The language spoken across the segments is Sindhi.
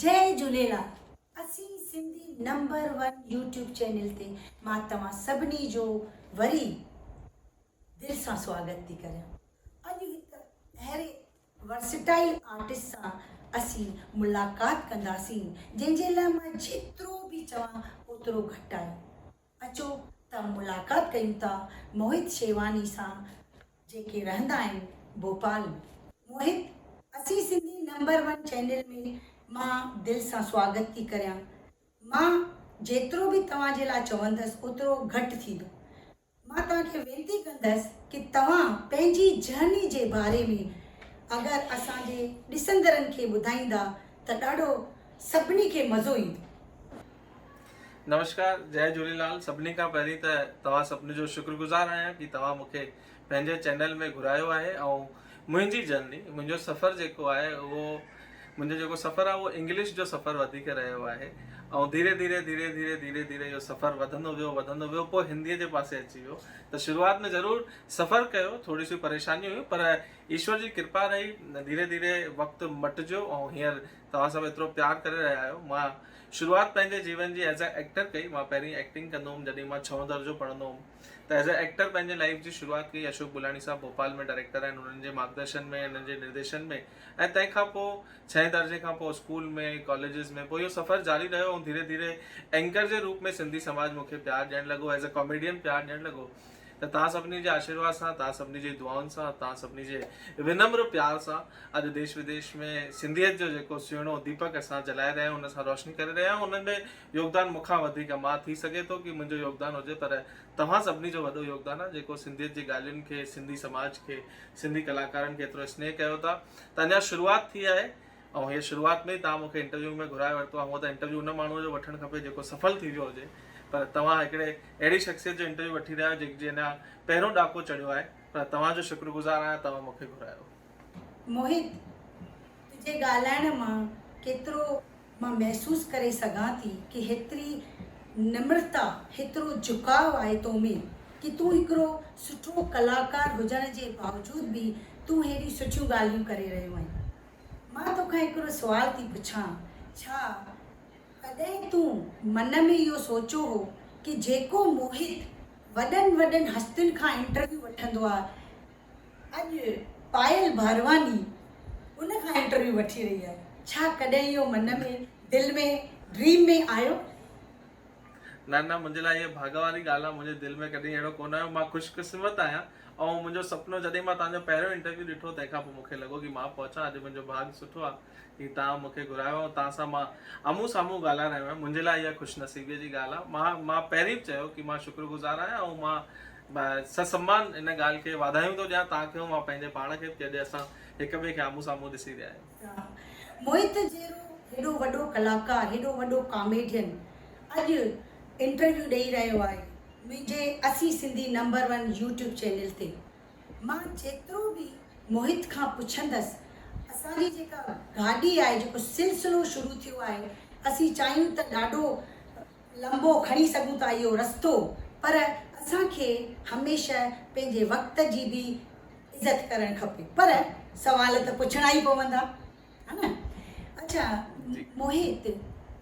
جئي جهوليلال اسين Sindhi number one YouTube channel تي مان توهان سڀني جو وري دل سان سواگت ٿي ڪريان اڄ هڪ اهڙي ورسٽائل آرٽسٽ سان اسين ملاقات ڪنداسين جنهن جي لاء مان جيترو به چوان اوترو گهٽ آهي اچو ته ملاقات ڪيون ٿا موهت شيواني سان جيڪي رهندا آهن ڀوپال ۾. موهت اسين سنڌي نمبر ون چينل ۾ مان دل سان سواگت ٿي ڪريان مان جيترو به توهان جي لاء چوندس اوترو گهٽ ٿيندو مان توهان کي وينتي ڪندس ڪي توهان پنهنجي جرني جي باري ۾ اگر اسان جي ڏسندڙن کي ٻڌائيندا ته ڏاڍو سڀني کي مزو ايندو. نمشڪار جئي جهوليلال سڀني کان پهرين ته توهان سڀني جو شڪر گذار آهيان ڪي توهان مون کي پنهنجي چينل ۾ گهرايو آهي ۽ منهنجي جرني منهنجو سفر جيڪو آهي اهو منهنجو جيڪو سفر آهي اهو انگلش جو سفر وڌيڪ رهيو آهي ۽ ڌيري ڌيري ڌيري ڌيري ڌيري ڌيري اهو سفر وڌندو ويو وڌندو ويو پوء هندي جي پاسي اچي ويو ته شروعات ۾ ضرور سفر ڪيو ٿوري سي پريشانيون هيون پر ايشور جي ڪرپا رهي ڌيري ڌيري وقت مٽجيو ۽ هينئر توهان سڀ ايترو پيار ڪري رهيا آهيو. مان شروعات پنهنجي جيون جي ايز اي ايڪٽر ڪئي. مان پهرين ايڪٽنگ ڪندو هوم جڏهن مان ڇهون درجو پڙهندو هوم ته ايز اي ايڪٽر پنهنجي لائيف جي شروعات ڪئي. اشوڪ بلاڻي صاحب ڀوپال ۾ ڊائريڪٽر آهن انهن جي مارگدرشن ۾ انهن جي نرديشن ۾ ۽ تنهن کان پوء ڇهين درجي کان پوء اسڪول ۾ ڪاليجز ۾ پوء اهو سفر جاري رهيو ۽ ڌيري ڌيري اينڪر جي روپ ۾ سنڌي سماج مون کي پيار ڏيڻ لڳو ايز اي ڪاميڊين پيار ڏيڻ لڳو. ته توهان سڀني جي آشيرواد سان، توهان سڀني جي دعائن سان، توهان سڀني جي ونمر پيار سان اڄ ديش وديش ۾ سنڌيت جو جيڪو سهڻو ديپڪ اسان جلائي رهيا آهيون ان سان روشني ڪري رهيا آهيون ان ۾ يوگدان مون کان وڌيڪ مان ٿي سگهي ٿو ڪي منهنجو يوگدان هجي پر توهان سڀني جو وڏو يوگدان آهي جيڪو سنڌيت جي ڳالهين کي سنڌي سماج کي سنڌي ڪلاڪارن کي ايترو سنيهه ڪيو ٿا ته اڃا شروعات ٿي آهي ۽ هيء شروعات ۾ ئي توهان مون کي انٽرويو ۾ گهرائي ورتو آهي. هونء ته انٽرويو ان ماڻهوء جو وٺڻ کپي جيڪو سڦل ٿي ويو هجي، پر توهان هڪڙي اهڙي شخصيت جو انٽرويو وٺي رهيا آهيو جيڪي جي اڃا پهريون ڏاڪو چڙهيو آهي، پر توهان جو شڪر گذار آهيان توهان مون کي گهرايو. موهت، تنهنجي ڳالهائڻ مان ڪيترو مان محسوس ڪري سگهان ٿي ڪي هيتري نمرتا، هيترو جهڪاء آهي تو ۾ ڪي تون هڪڙو سٺو ڪلاڪار هجڻ جي باوجود به تون هيڏيون سٺيون ڳالهيون ڪري رهيو آهين. مان توکان هڪڙو سوال ٿي پڇان، ڇا ڪڏهن تون من ۾ اهو سوچيو هو ڪي جيڪو موهت وڏن وڏن هستين کان انٽرويو وٺندو آ، اڄ پايل ڀارواني ان کان انٽرويو وٺي رهي آهي، ڇا ڪڏهن اهو من ۾، دل ۾، ڊريم ۾ آيو؟ نه نه منهنجي لاء اها ڀاڳ واري ڳالهه آهي منهنجي دل ۾ ڪڏهن اهڙو ڪونه آيو مان خوش قسمت آهيان ۽ منهنجو سپنو جڏهن مان توهان جو پهريون انٽرويو ڏٺو تنهن کان پوء مون کي لڳو ڪي مان پهچان اڄ منهنجو ڀاڳ سٺو آهي ڪي توهان مون کي گهرايو ۽ توهان سان مان آمهون سامهون ڳالهائي رهيو آهيان منهنجي لاء اها خوش نصيبي جي ڳالهه آهي مان مان پهرين به چيو ڪي مان شڪر گذار آهيان ۽ مان سسمان ان ڳالهه کي واڌايون ٿو ڏيان توهان کي ۽ مان پنهنجي پاڻ کي به ڪي اڄ اسان هڪ ٻئي کي آمهون سامهون ڏسي رهيا آهيون. موهت جهڙو هيڏو وڏو ڪلاڪار، هيڏو وڏو ڪاميڊين اڄ انٽرويو ڏئي رهيو آهي منهنجي اسين Sindhi number one YouTube channel تي. مان جيترو به موهت کان پڇندس اسان جي جيڪا گاڏي آهي جيڪو سلسلو شروع ٿيو آهي اسين چاهيون ته ڏاڍو لنبو کڻي سگهون ٿا اهو رستو پر اسان کي هميشه پنهنجي وقت جي به عزت ڪرڻ کپي پر سوال ته پڇڻا ئي پوندا ها نه اڇا موهت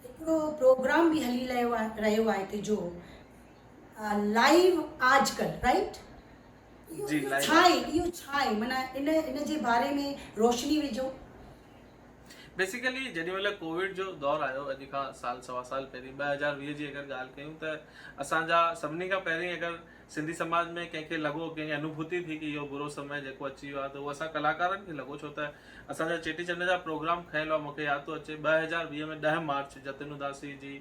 هڪڙو پروگرام به هلي رهيو آهي رهيو آهي تنهنجو لائيو آج ڪل رائيٽ جي لائيو ڇا آهي اهو ڇا آهي معنيٰ ان ان جي باري ۾ روشني وجهو. بيسيڪلي جيڏي مهل ڪووڊ جو دور آيو اڄ کان سال سوا سال پهرين 2020 جي اگر ڳالهه ڪيون ته اسان جا سڀني کان پهرين اگر سنڌي سماج ۾ ڪنهن کي لڳو ڪنهن کي انوڀوتي ٿي ڪي اهو برو سمي جيڪو اچي ويو آهي ته اهو اسان ڪلاڪارن کي لڳو ڇو ته اسان جا چيٽي چنڊ جا پروگرام کنيل هئا مونکي ياد ٿو اچي 2020 ۾ 10 مارچ جتن اداسي جي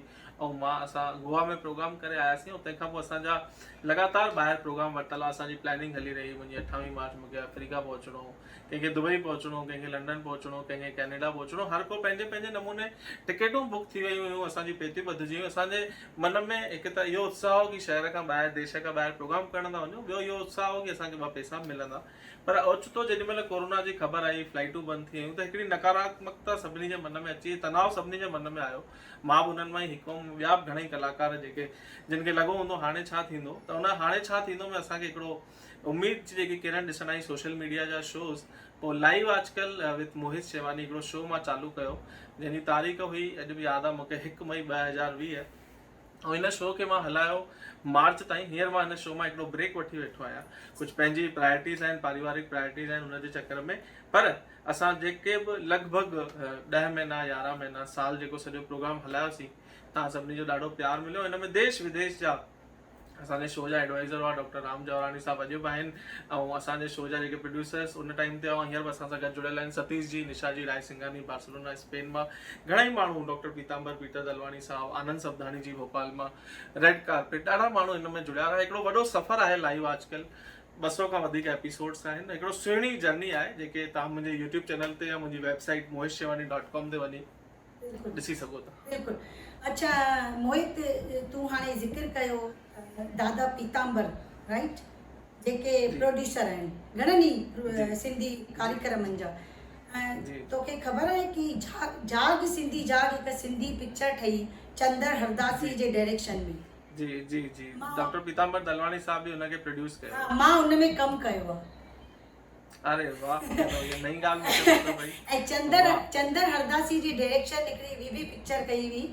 ۽ مان اسان گوا ۾ پروگرام ڪري آياسين ۽ تنهن کان پوء اسان جا لڳاتار ٻاهر پروگرام ورتل هئا اسان جي پلاننگ هلي رهي منهنجي 28 مارچ مونکي آفريڪا پهچڻو هو ڪنهن کي دبئي پهچڻو هو، ڪنهن کي لنڊن پهچڻو هو، ڪنهن کي ڪئنيڊا پهچڻو هو، هر ڪو پنهنجي پنهنجي نموني ٽڪيٽون بڪ ٿي ويون هيون، اسان جون پيتيون ٻڌجي ويون، اسان جي من ۾ هڪ ته اهو اتساهه هو ڪي شهر کان ٻاهر ديش کان ٻاهر پروگرام ڪرڻ ٿا وڃون، ٻيو اهو اتساهه هو ڪي اسان کي ٻه پئسا به ملندا، پر اوچتو جيڏي مهل ڪورونا جي خبر آئي، فلائيٽون بند ٿي ويون ته هڪڙي نڪاراتمڪتا سڀني جي من ۾ اچي وئي، تناء سڀني جي من ۾ آيو، مان به انهن مان ئي هڪ هئم، ٻيا به گهڻئي ڪلاڪار جيڪي جن کي لڳو هوندو هاڻي ڇا ٿيندو ته ان هاڻي ڇا ٿيندو ۾ اسان کي هڪڙو اميد جي جيڪي ڪرڻ ڏسڻ آئي سوشل ميڊيا جا شوز پوء لائيو آجڪل وٿ موهت شيواني هڪڙو شو مان چالو ڪيو جنهن جي تاريخ هئي اڄ به ياد آ مونکي هڪ مئي 2020 ۽ ان شو کي مان هلايو مارچ تائين. هينئر مان ان شو مان هڪڙو بريڪ وٺي ويٺو آهيان، ڪجهه پنهنجي پرائرٽيز آهن، پاريوارڪ پرائرٽيز آهن ان جي چڪر ۾. پر اسان جيڪي به لڳ ڀڳ ڏهه مهينا 11 مهينا سال جيڪو سڄو پروگرام هلايوسين، توهان سڀني جو ڏاڍو پيار مليو. ان ۾ ديش وديش جا اسان جي شو جا ايڊوائزر هئا، ڊاڪٽر رام جوراڻي صاحب اڄ به آهن ۽ اسان جي شو جا جيڪي پروڊيوسرس ان ٽائيم تي هئا هينئر به اسان سان گڏ جڙيل آهن، ستيش جي، نشا جي، راء سنگهاني بارسلونا اسپين مان، گهڻا ئي ماڻهو، ڊاڪٽر پيتامبر پيٽر دلواڻي صاحب، آنند سبڌاڻي جي ڀوپال مان، ريڊ ڪارپيٽ، ڏاڍا ماڻهو ان ۾ جڙيا رهيا. هڪڙو وڏو سفر آهي لائيو آجڪل 200 کان وڌيڪ ايپيسوڊس آهن، هڪڙو سهڻي جرني آهي جيڪي توهان منهنجي يوٽيوب چينل تي يا منهنجي website Mohit Shewani dot com تي وڃي ڏسي سگهو ٿا. بلڪل. اڇا موهت تون هاڻي ذڪر ڪيو دادا پيتامبر رائيٽ جيڪي پروڊيوسر آهن گهڻن ئي سنڌي ڪاريڪرمن جا ۽ توکي خبر آهي ڪي جاڳ سنڌي جاڳ هڪ سنڌي پڪچر ٺهي چندر هرداسي جي ڊائريڪشن ۾. جي جي جي ڊاڪٽر پيتامبر دلواڻي صاحب به ان کي پروڊيوس ڪيو. ها مان ان ۾ ڪم ڪيو آهي. اري واه اها نئين ڳالهه مون کي پتو پئي. ۽ چندر چندر هرداسي جي ڊائريڪشن هڪڙي ٻي به پڪچر ڪئي هئي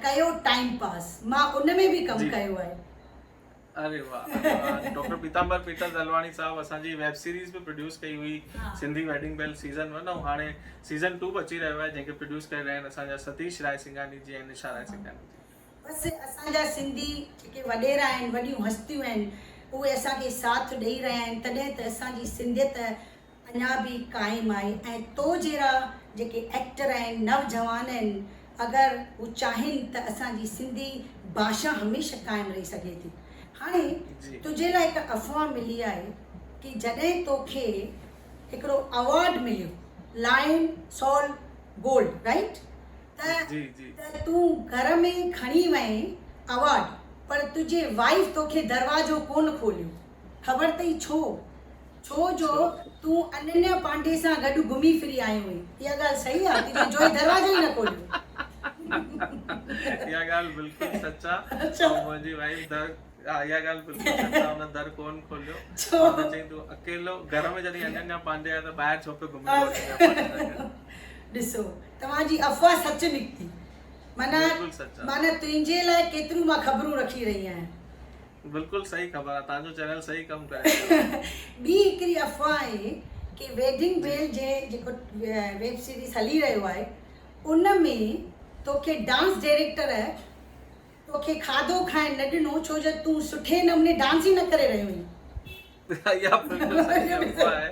ڪيو ٽائيم پاس مان ان ۾ به ڪم ڪيو آهي. اري واه اري واه ڊاڪٽر پيتامبر پيٽر دلواڻي صاحب اسان جي ويب سيريز به پروڊيوس ڪئي هئي سنڌي ويڊنگ بيل سيزن 1 ۽ هاڻي سيزن 2 به اچي رهيو آهي جنهن کي پروڊيوس ڪري رهيا آهن اسان جا ستيش راء سنگهاني جي ۽ نشا راء سنگهاني جي. بس اسان جا سنڌي جيڪي وڏيرا آهن وڏيون هستيون آهن اهي اسان کي ساٿ ڏئي رهيا آهن تڏهن ته اسان جي سنڌيت اڃا به قائم آهي ۽ تو جهڙا جيڪي ايڪٽر آهن نوجوان آهن اگر هو چاهين ته اسان جي سنڌي ڀاشا هميشه قائم رهي سگهي ٿي. هاڻي تنهنجي لاء هڪ افواهه ملي آهي ڪي جڏهن توکي هڪڙو اوارڊ مليو لائن سول گولڊ رائيٽ ته ته تون گهر ۾ کڻي وئين اوارڊ پر تنهنجي وائيف توکي دروازو ڪونه کوليو خبر اٿئي ڇو؟ ڇو جو تون اننيا پانڊي سان گڏ گهمي ڦري آيو هئين. اها ڳالهه صحيح آ تنهنجي جوئي دروازو ئي نه کوليو. اها ڳالهه بلڪل سچ آ ۽ منهنجي وائيف در اها ڳالهه بلڪل سچ آ هن در ڪونه کوليو. هن چيائين تون اڪيلو گهر ۾ جڏهن اننيا پانڊي آهي ته ٻاهر ڇو پيو گهمين اننيا پانڊي سان گڏ. ڏسو توهان جي افواهه سچ نڪتي. معنيٰ معنيٰ تنهنجي لاء ڪيتريون مان خبرون رکي رهي آهيان. بلڪل صحيح خبر آ توهان جو چينل صحيح ڪم ڪري پيو. ٻي هڪڙي افواهه آهي ڪي ويڊنگ بيل جي جيڪو ويب سيريز هلي رهيو آهي ان ۾ توکي ڊانس ڊائريڪٽر توکي کاڌو کائڻ نه ڏنو ڇو جو تون سٺي نموني ڊانس ئي نه ڪري رهيو هئين. اها بلڪل صحيح افواهه آهي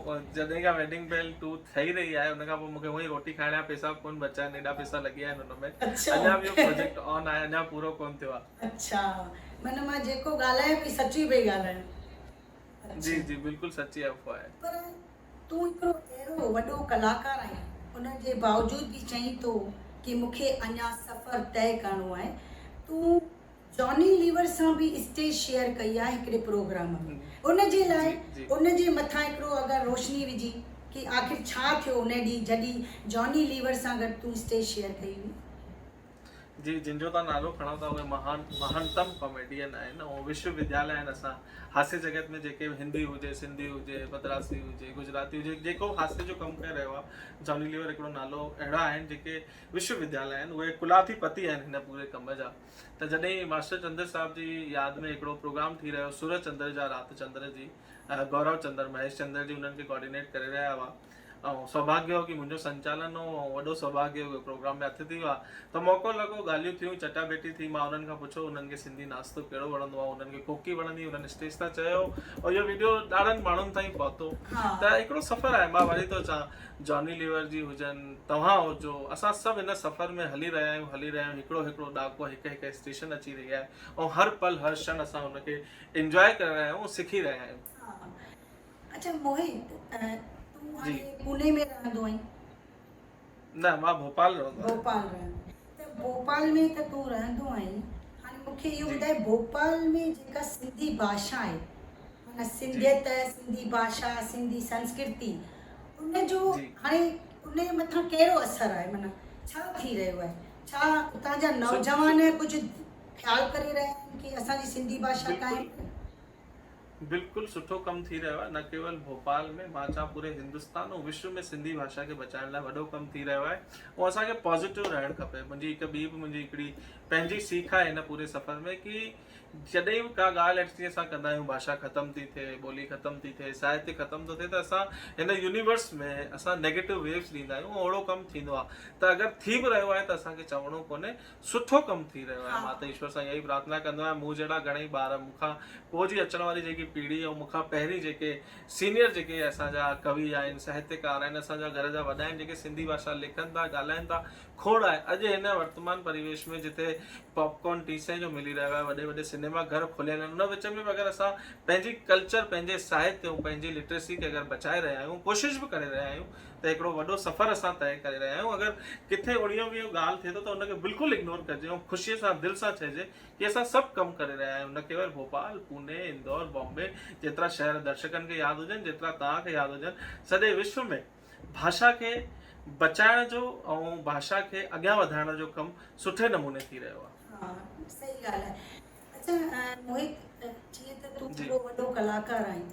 ۽ جڏهن کان ويڊنگ بيل 2 ٺهي رهي آهي ان کان پوء مونکي هونئن ئي روٽي کائڻ جا پئسا به ڪونه بچا آهن ايڏا پئسا لڳي ويا آهن ان ۾ اڃا به اهو پروجيڪٽ آن آهي اڃا پورو ڪونه ٿيو آهي. اڇا معنيٰ مان جيڪو ڳالهايان پئي سچ ئي پئي ڳالهايان. جي جي بلڪل سچي افواهه آهي. پر تون هڪڙو اهڙو وڏو ڪلاڪار آهين ان جي باوجود به چئين ٿو ڪي مون کي اڃا سفر طئي ڪرڻو آهي. تون جاني ليور سان به اسٽيج شيئر ڪئي آهي هڪڙي پروگرام ۾ ان جي لاء ان جي مٿان هڪڙو اگر روشني وجهي ڪي آخر ڇا ٿيو ان ڏينهن جڏهن جاني ليور سان گڏ تون اسٽيج شيئر ڪئي هئي. جي جن جو توهان نالو کڻو ٿا اهي مهان مهانتم ڪاميڊين آهن ۽ وشو وديالي آهن اسان هاسيه جڳت ۾ جيڪي به هندي هجي سنڌي هجي مدراسي هجي گجراتي هجي جيڪو به هاسيه جو ڪم ڪري رهيو آهي جاني ليور هڪڙو نالو اهڙا آهن جيڪي وشو وديالي آهن اهي ڪلاٿي پتي آهن هن پوري ڪم جا ته جڏهن ماسٽر چندر صاحب جي ياد ۾ هڪڙو پروگرام ٿي رهيو سورج چندر جا رات چندر جي گورو چندر مهيش چندر جي انهن کي ڪوآرڊينيٽ ڪري رهيا هئا ۽ سوڀاگيو هو ڪي منهنجو سنچالن هو ۽ وڏو سوڀاگيو هو پروگرام ۾ هٿ ٿي ويا ته موقعو لڳو ڳالهيون ٿيون چٽا ڀيٽي ٿي مان انهن کان پڇيو انهن کي سنڌي ناشتو ڪهڙو وڻندو آهي انهن کي ڪوڪي وڻندي انهن اسٽيج تان چيو ۽ اهو ويڊيو ڏاڍن ماڻهن تائين پهتو ته هڪڙو سفر آهي مان وري ٿو چان جاني ليور جي هجن توهان هجو اسان سڀ هن سفر ۾ هلي رهيا آهيون هلي رهيا آهيون هڪڙو هڪڙو ڏاڪو هڪ هڪ اسٽيشن اچي رهي آهي ۽ هر پل هر ڪشن اسان ان کي انجواء ڪري رهيا آهيون سکي رهيا آهيون. اڇا موهت تون هاڻي پوني ۾ رهندو آهين؟ نه مان ڀوپال رهندو آهيان. ڀوپال رهندو ته ڀوپال ۾ ته تون رهندو آهين هاڻي مون کي اهو ٻڌاء ڀوپال ۾ جيڪا سنڌي ڀاشا آهي معنيٰ سنڌيت سنڌي ڀاشا سنڌي سنسڪرتي ان جو هاڻي ان جي مٿان ڪهڙو اثر آهي معنيٰ ڇا ٿي رهيو آهي ڇا اتان جا نوجوان ڪجهه خيال ڪري رهيا آهن ڪي اسان جي سنڌي ڀاشا قائم. بلڪل سٺو ڪم ٿي رهيو آهي نه ڪيول ڀوپال ۾ مان چوان پوري هندستان ۽ وشو ۾ سنڌي ڀاشا کي بچائڻ لاء وڏو ڪم ٿي رهيو آهي ۽ اسان کي پازيٽو رهڻ کپي منهنجي هڪ ٻي به منهنجي هڪڙي پنهنجي سيک آهي هن پوري سفر ۾ ڪي جڏهن به ڪا ڳالهه اهڙي اسان ڪندا آهيون ڀاشا ختم ٿي ٿئي ٻولي ختم ٿي ٿئي ساهتيه ختم ٿو ٿئي ته اسان هن يونيورس ۾ اسان نيگيٽو ويوز ڏيندا آهيون ۽ اهڙو ڪم ٿيندو آهي ته اگر ٿي به رهيو آهي ته اسان کي چوڻو ڪونهي سٺو ڪم ٿي رهيو آهي مان ته ايشور سان اها ئي پرارٿنا ڪندو آهيان مون جهڙا گهڻئي ٻار مون کان پوء جي اچڻ واري جيڪي پيڙهي ۽ مون کان پهرين جيڪي سينيئر جيڪي اسان جا ڪوي آهن ساهتيڪار آهن اسان جا گهر جا وڏا آهن جيڪي سنڌي ڀاشا لکن ٿا ڳالهائن ٿا کوڙ آهي. اڄ هن ورتمان پريويش ۾ جتي پاپ ڪارن ٽي سئين جو ملي رهيو آهي، وڏي وڏي سئنيما گهر کليل آهن، ان وچ ۾ به اگر اسان پنهنجي ڪلچر، پنهنجي ساهتيه ۽ پنهنجي لٽريسي کي اگر بچائي رهيا آهيون، ڪوشش به ڪري رهيا آهيون ته هڪڙو وڏو سفر اسان طئي ڪري رهيا آهيون. اگر ڪٿي اڻيهو ويهو ڳالهه ٿئي ٿو ته ان کي بلڪل اگنور ڪجي ۽ خوشيء سان دل سان چئجي ڪي اسان سڀ ڪم ڪري رهيا آهيون، نه ڪيول ڀوپال، پوني، اندور، بامبي جيترا شهر درشڪن کي ياد هجن، جيترا توهان کي ياد هجن، سڄي وشو ۾ ڀاشا کي بچائڻ جو ۽ ڀاشا کي اڳيان وڌائڻ جو ڪم سٺي نموني ٿي رهيو آهي. ها صحيح ڳالهه آهي. اڇا موهت جيئن ته تون هڪڙو وڏو ڪلاڪار آهين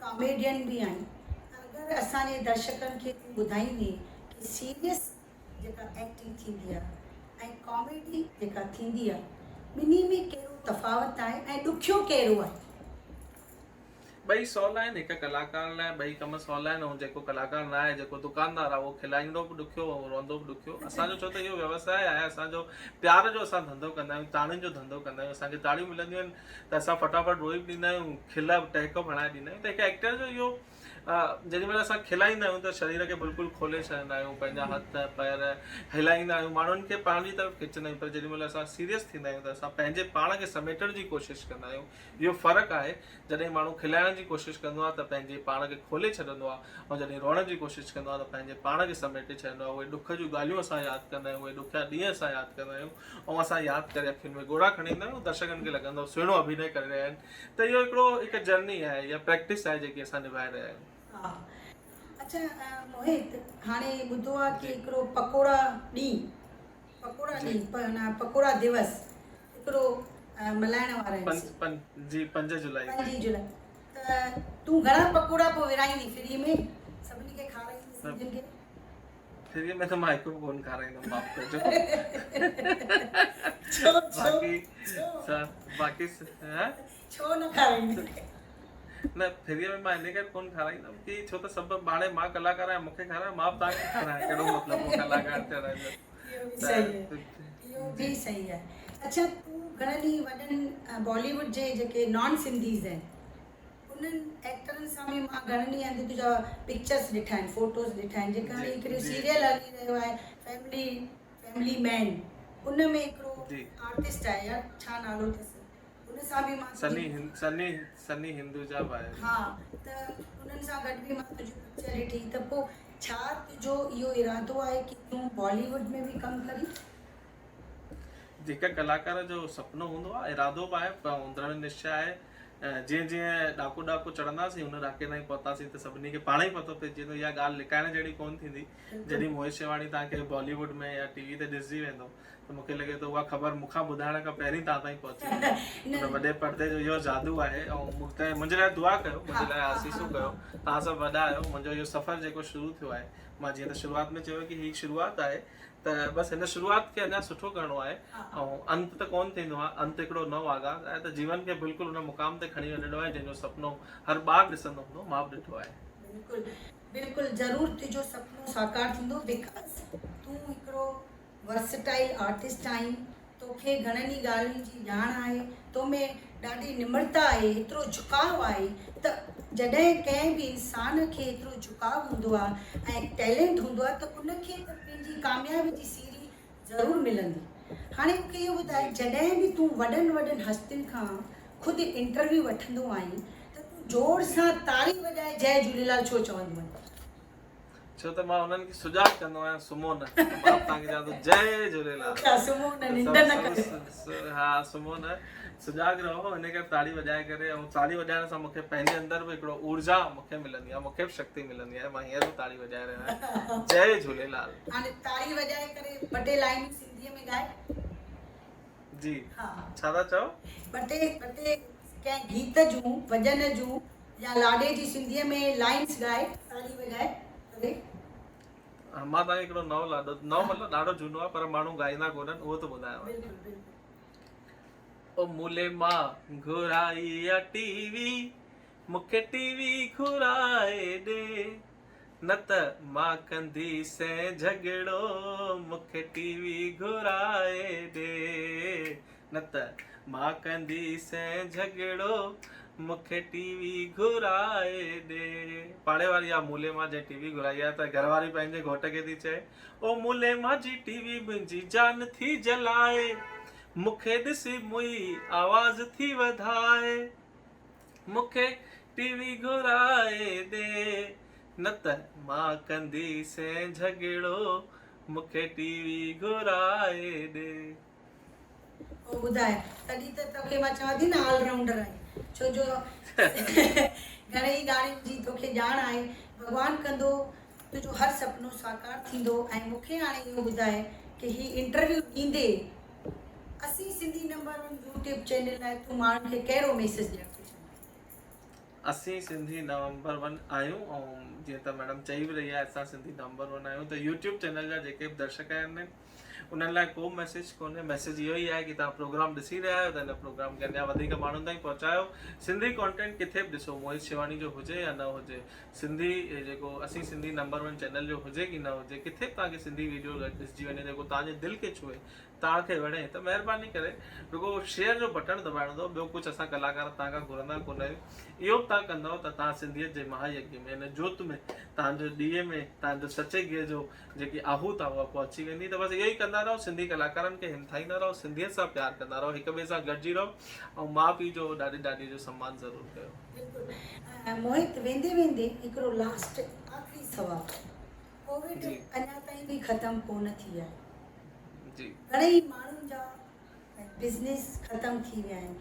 ڪاميڊين به آهين ته اگر اسان جي درشڪن کي تون ٻڌائيندين ڪي سيريس جيڪا ايڪٽنگ ٿيندي آهي ۽ ڪاميڊي جيڪا ٿيندي آهي ٻنهي ۾ ڪهڙو تفاوت آهي ۽ ڏکيو ڪهڙو آهي؟ ٻئي سولا آهن هڪ ڪلاڪار لاء ٻئي ڪم سولا آهن ۽ جيڪو ڪلاڪار نه آهي جيڪو دڪاندار آهي اهو کلائيندو به ڏکيو ۽ روئندو به ڏکيو اسان جو ڇو ته اهو ويوساء آهي اسان جو پيار جو اسان ڌنڌو ڪندا آهيون تاڙين جو ڌنڌو ڪندا آهيون اسان کي تاڙيون ملنديون آهن ته اسان فٽافٽ روئي به ڏيندا آهيون کل به ٽهڪ به هڻائي ڏيندا آهيون ته هڪ ايڪٽر جو اهو جيڏي مهل اسان کلائيندا آهيون ته شرير کي بلڪل کولي ڇڏيندا آهيون پنهنجا هٿ پير هلائيندا آهيون ماڻهن کي پنهنجي طرف کچندا آهيون پر جيڏي مهل اسان سيريس ٿيندا آهيون ته اسان پنهنجي پاڻ کي سميٽڻ جي ڪوشش ڪندا آهيون اهو فرق آهي جڏهن ماڻهو کلائڻ جي ڪوشش ڪندو آهي ته پنهنجي پاڻ کي کولي ڇڏندو آهي ۽ جڏهن روئڻ جي ڪوشش ڪندو آهي ته پنهنجي پاڻ کي سميٽي ڇڏندو آهي اهي ڏک جون ڳالهيون اسان ياد ڪندا آهيون اهي ڏکيا ڏينهن اسان ياد ڪندا آهيون ۽ اسان ياد ڪري اکين ۾ ڳوڙها کڻي ايندا آهيون درشڪن کي لڳندو آهي سهڻو اڀيني ڪري رهيا آهن ته اهو هڪڙو هڪ جرني آهي يا پريڪٽس آهي جيڪي اسان نڀائي رهيا آهيون. ها اڇا موهت هاڻي ٻڌو آهي ڪي هڪڙو پڪوڙا ڏينهن پڪوڙا ڏينهن پڪوڙا دوس هڪڙو ملهائڻ وارا آهن سي. پنج جي 5 جولائي تي. 5 جولائي ته تون گهڻا پڪوڙا پوء ورهائيندين فري ۾ سڀني کي کارائيندين سنڌين کي؟ فري ۾ ته مان هڪ به ڪونه کارائيندم معاف ڪجو. ڇو ڇو باقي باقي ڇو نه کارائيندين؟ نه فري ۾ مان ان ڪري ڪونه کارائيندم ڪي ڇو ته سڀ هاڻي مان ڪلاڪار آهيان مون کي کارايو مان به توهان کي کارايان ڪهڙو مطلب پوء ڪلاڪار ٿيڻ جو. اهو به صحيح آهي اهو به صحيح آهي اڇا تون گهڻن ئي وڏن بالي ووڊ جي جيڪي نان سنڌيز آهن انهن ايڪٽرن سان به مان گهڻن ئي هنڌ تنهنجا پڪچرس ڏٺا آهن فوٽوز ڏٺا آهن جيڪا هاڻي هڪڙي سيريل هلي رهيو آهي فيملي فيملي مين ان ۾ هڪڙو آرٽسٽ آهي يار ڇا نالو اٿس ان سان به مان سني سني سني هندوجا به آهي ها ته انهن سان گڏ به مان تنهنجي پڪچر ڏٺي ته پوء ڇا تنهنجو اهو ارادو آهي ڪي تون بالي ووڊ ۾ به ڪم ڪرين؟ جيڪا ڪلاڪار جو سپنو هوندو آهي ارادو به آهي پر درڙ نشچي آهي جيئن جيئن ڏاڪو ڏاڪو چڙهنداسين ان ڏاڪي تائين پهتاسين ته سڀني کي پاڻ ئي پتو پئجي ويندو اها ڳالهه لڪائڻ جهڙي ڪونه ٿيندي جڏهن موهت شيواڻي توهان کي بالي ووڊ ۾ يا ٽي وي تي ڏسجي ويندو ته مون کي لڳي ٿو اها خبر مون کان ٻڌائڻ کان پهرين توهان تائين پهچي ويندي. ان وڏي پردي جو اهو جادو آهي ۽ مون تي منهنجي لاء دعا ڪيو منهنجي لاء آسيسون ڪيو توهان سڀ وڏا آهيو منهنجو اهو سفر جيڪو شروع ٿيو آهي مان جيئن ته شروعات ۾ چيو ڪي هي شروعات آهي ته بس هن شروعات کي اڃا سٺو ڪرڻو آهي ۽ انت ته ڪونه ٿيندو آهي انت هڪڙو نئون آغاز آهي ته جيون کي بلڪل ان مقام تي کڻي وڃڻو آهي جنهن جو سپنو هر ٻار ڏسندو هوندو مان به ڏٺو آهي. بلڪل بلڪل ضرور تنهنجو سپنو ساڪار ٿيندو because تون هڪڙو ورسٽائل آرٽسٽ آهين، توکي گهڻن ئي ڳالهين جي ڄاڻ آهي، تو ۾ ڏاڍي نمرتا آهي، ايترو جهڪاء آهي ته جڏهن ڪنهن به انسان کي ايترو جهڪاء هوندو آهي ۽ ٽيلنٽ هوندو آهي ته ان کي ته پنهنجي ڪاميابي جي سيڙهي ضرور ملندي. هاڻي مون کي اهو ٻڌاء جڏهن به تون وڏن وڏن هستين کان خود انٽرويو وٺندو آهين ته تون زور سان تاڙي وڄائي جئي جهوليلال ڇو چوندو آهين؟ ڇو ته مان انهن کي سجاڳ ڪندو آهيان سمهو نه ته مان توهان کي چوان ٿو جئي جهوليلال اڇا سمهو نه ننڊ نه ڪريو ها سمهو نه سجاڳ رهو ان ڪري تاڙي وڄائي ڪري ۽ تاڙي وڄائڻ سان مونکي پنهنجي اندر به هڪڙو اورجا مونکي ملندي آهي مونکي به شڪتي ملندي آهي مان هينئر به تاڙي وڄائي رهيو آهيان جئي جهوليلال هاڻي تاڙي وڄائي ڪري ٻه ٽي لائنون سنڌيء ۾ ڳائي جي ڇا ٿا چئو ٻه ٽي ٻه ٽي ڪنهن گيت جون، ڀڄن جون يا لاڏي جي سنڌيء ۾ لائنس ڳائي، تاڙي وڄائي ڪري. مان توهان کي هڪڙو نئون لاڏو، نئون مطلب ڏاڍو جهونو آهي پر ماڻهو ڳائيندا ڪونهن، اهو ٿو ٻڌايانو. بلڪل بلڪل. او مولي مان گهرائي آ ٽي وي، مون کي ٽي وي گهرائي ڏي، نه ته مان ڪنديسين جهڳڙو، مون کي ٽي وي گهرائي ڏي، نه ته مان ڪنديسين جهڳڙو، مون کي ٽي وي گهرائي ڏي. پاڙي واري آ مولي مان جنهن ٽي وي گهرائي آ ته گهر واري پنهنجي گهوٽ کي ٿي چئي، او مولي مان جي ٽي وي منهنجي جان ٿي جلائي، مون کي ڏسي موئي آواز ٿي وڌائي، مون کي ٽي وي گهرائي ڏي، نه ته مان ڪنديسين جهڳڙو، مون کي ٽي وي گهرائي ڏي. او ٻڌاء تڏهن ته توکي مان چوان ٿي نه آل رائونڊر آهين ڇو جو گهڻي ئي ڳاڻين جي توکي ڄاڻ آهي ڀڳوان ڪندو تنهنجو هر سپنو ساڪار ٿيندو ۽ مون کي هاڻي اهو ٻڌاء ڪي هي انٽرويو ڏيندي اسين Sindhi number one YouTube channel لاء تون ماڻهن کي ڪهڙو ميسيج ڏيڻ ٿو چاهين؟ اسين سنڌي نمبر ون آهيون ۽ جيئن ته ميڊم چئي به رهي آهي اسان سنڌي نمبر ون آهيون ته يوٽيوب چينل جا جيڪي به درشڪ آهن انهن لاء ڪو ميسيج ڪونهي ميسيج اهو ئي آهي ڪي توهان پروگرام ڏسي رهيا آهيو ته هن پروگرام کي اڃا وڌيڪ ماڻهن تائين پهچايو سنڌي ڪانٽينٽ ڪٿي به ڏسو موهت شيواڻي جو هجي يا نه هجي سنڌي جيڪو اسين سنڌي نمبر ون چينل جو هجي ڪي نه هجي ڪٿي به توهان کي سنڌي ويڊيو ڏسجي وڃي جيڪو توهان جي دل کي ڇهي توهان کي وڻي ته مهرباني ڪري رڳو شيئر جو بٽڻ دٻائڻو اٿو ٻيو ڪجهه اسان ڪلاڪار توهان کان گهرندا ڪونه آهيون اهو به توهان ڪندؤ ته توهان سنڌيت جي مها يگيه ۾ هن جوت ۾ توهان جو ڏيئي ۾ توهان جو سچي گيهه جو جيڪي آهوت آهي اها پهچي ويندي ته بس اهو ئي ڪندا رهو سنڌي ڪلاڪارن کي همٿائيندا رهو سنڌيت سان پيار ڪندا رهو هڪ ٻئي سان گڏجي رهو ۽ ماء پيء جو ڏاڏي ڏاڏي جو سمان ضرور ڪيو. بلڪل موهت ويندي ويندي هڪڙو لاسٽ آخري سوال ڪووڊ اڃا تائين به ختم ڪونه ٿي آهي. جي. گهڻئي ماڻهن جا بزنس ختم ٿي ويا آهن.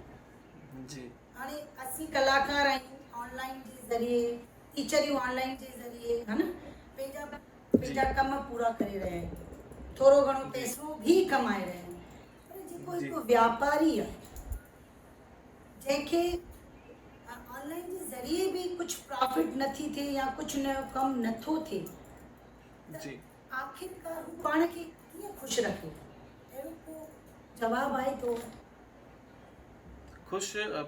جي. هاڻي اسين ڪلاڪار آهيون آن لائين جي ذريعي ٽيچريون آن لائين جي ذريعي ها نه پنهنجا پنهنجا ڪم پورا ڪري رهيا آهن ٿورو گهڻو پئسو به ڪمائي رهيا آهن پر جيڪو هڪ واپاري آهي جنهن کي آن لائين جي ذريعي به ڪجهه پرافٽ نٿي ٿئي يا ڪجهه نيو ڪم نٿو ٿئي ته آخرڪار هو پاڻ کي ڪيئن خوش رکي؟ اهڙو ڪو جواب آهي تو وٽ؟ خوش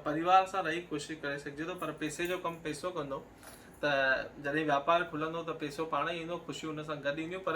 پريوار سان رهي خوش ڪري سگهجي ٿو پر پئسي جو ڪم پئسو ڪندو ته جڏهن واپار کلندو ته پئسو پاڻ ئي ايندو خوشيون ان سان گڏ اينديون پر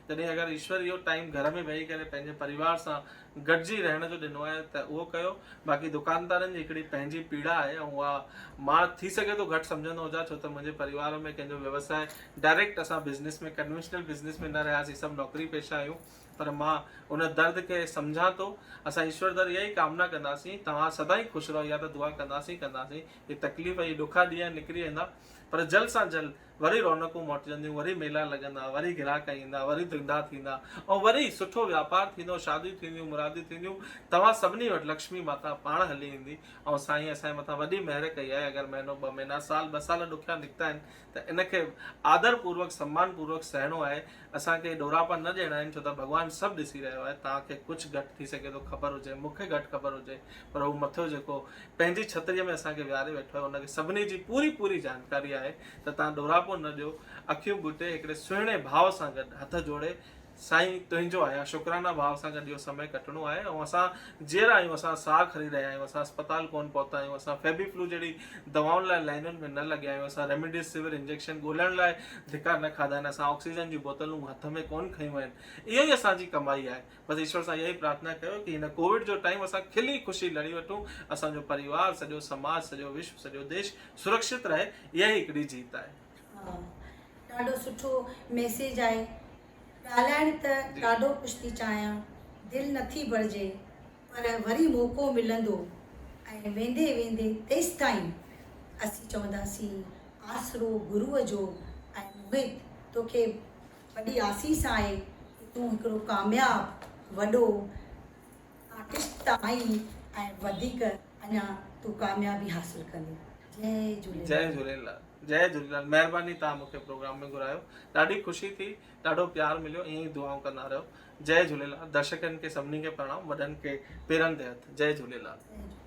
جڏهن اگر ايشور اهو ٽائيم گهر ۾ ويهي ڪري پنهنجي پريوار سان گڏجي رهڻ جو ڏنو آهي ته اهو ڪيو باقي دڪاندارن جي هڪڙي پنهنجي پيڙا آهي ۽ اها مان ٿي سگهي ٿو گهٽ سمجهندو هجان ڇو ته منهنجي پريوار ۾ ڪنهن جو ويوساء ڊائريڪٽ اسان بزنس ۾ ڪنوينشنل بزنس ۾ نه رهياسين سڀ نوڪري پيشه آهيون پر مان ان درد کي سمجهان ٿو اسان ايشور در اها ئي ڪامنا ڪنداسين توهان سدائين خوش رهو اها ته دعا ڪنداسين ڪنداسين هي تڪليف هي ڏکا ڏينهن نڪري ويندا پر جلد سان جلد وري رونقون موٽجنديون، وري ميلا لڳندا، وري گراهڪ ايندا، وري ڌنڌا ٿيندا ۽ وري سٺو واپار ٿيندو، شاديون ٿينديون، مراديون ٿينديون، توهان سڀني وٽ لڪشمي ماتا پاڻ هلي ايندي ۽ سائين اسان جي مٿان وڏي مهر ڪئي آهي، اگر مهينو، ٻه مهينا، سال، ٻه سال ڏکيا نڪتا آهن ته ان کي آدر پوروڪ، سمان پوروڪ سهڻو آهي، اسان کي ڏوراپا نه ڏيڻا آهن ڇو ته ڀڳوان سڀ ڏسي رهيو آهي، توهان کي ڪجهه گهٽ ٿي سگهي ٿو خبر هجي، مون کي گهٽ خبر هجي پر هو مٿيو جيڪو پنهنجي ڇتريء ۾ اسان کي ويهاري ويٺو آهي ان کي سڀني جي پوري پوري جانڪاري آهي ته توهان ڏوراپو نه ڏيو، اکيون ٻوٽي هڪڙي سهڻي ڀاء سان گڏ هٿ جوڙي سائين تنهنجو آهيان شڪرانا ڀاء سان گڏ اهو سمي ڪٽڻو آهي ۽ اسان جيئرا آهيون اسان ساهه کڻي رهيا آهيون اسان اسپتال ڪونه پهتا آهيون اسان فيبي فلو جهڙي دوائن لاء لائنن ۾ نه لڳيا آهيون اسان ريمڊيسيور انجيڪشن ڳولڻ لاء ڌڪا نه کاڌا آهن اسان آڪسيجن جون بوتلون هٿ ۾ ڪونه کنيون آهن اهو ئي اسان جي ڪمائي آهي بس ايشور سان اها ئي پرارٿنا ڪيو ڪي هن ڪووڊ جو ٽائيم اسان کلي خوشي لڙي وٺون اسان جو پريوار سڄو سماج سڄو وشو سڄو ديش سرڪشت رهي اها ئي هڪڙي جيت آهي. ها ڏاڍو سٺو ميسيج آهي ڳالهائڻ ته ڏاڍو ڪجهه ٿي چاهيان دل نٿي ڀرجي پر وري موقعو ملندو ۽ ويندي ويندي تيستائين اسين چونداسين آسرو گروء جو ۽ موهت توکي وڏي آسيس آهي ته تون هڪڙو ڪامياب وڏو آرٽسٽ ته آهين ۽ وڌيڪ اڃا تون ڪاميابي حاصل ڪندين. جئي جهوليلال. جئي جهوليلال جئي جهوليلال مهرباني توهان مونکي پروگرام ۾ گهرايو ڏاڍي خوشي ٿي ڏاڍو پيار مليو ائين ئي دعائون ڪندا رهو جئي جهوليلال درشڪن کي سڀني کي پرڻام وڏن کي پيرن تي هٿ جئي جهوليلال. جئي جهوليلال.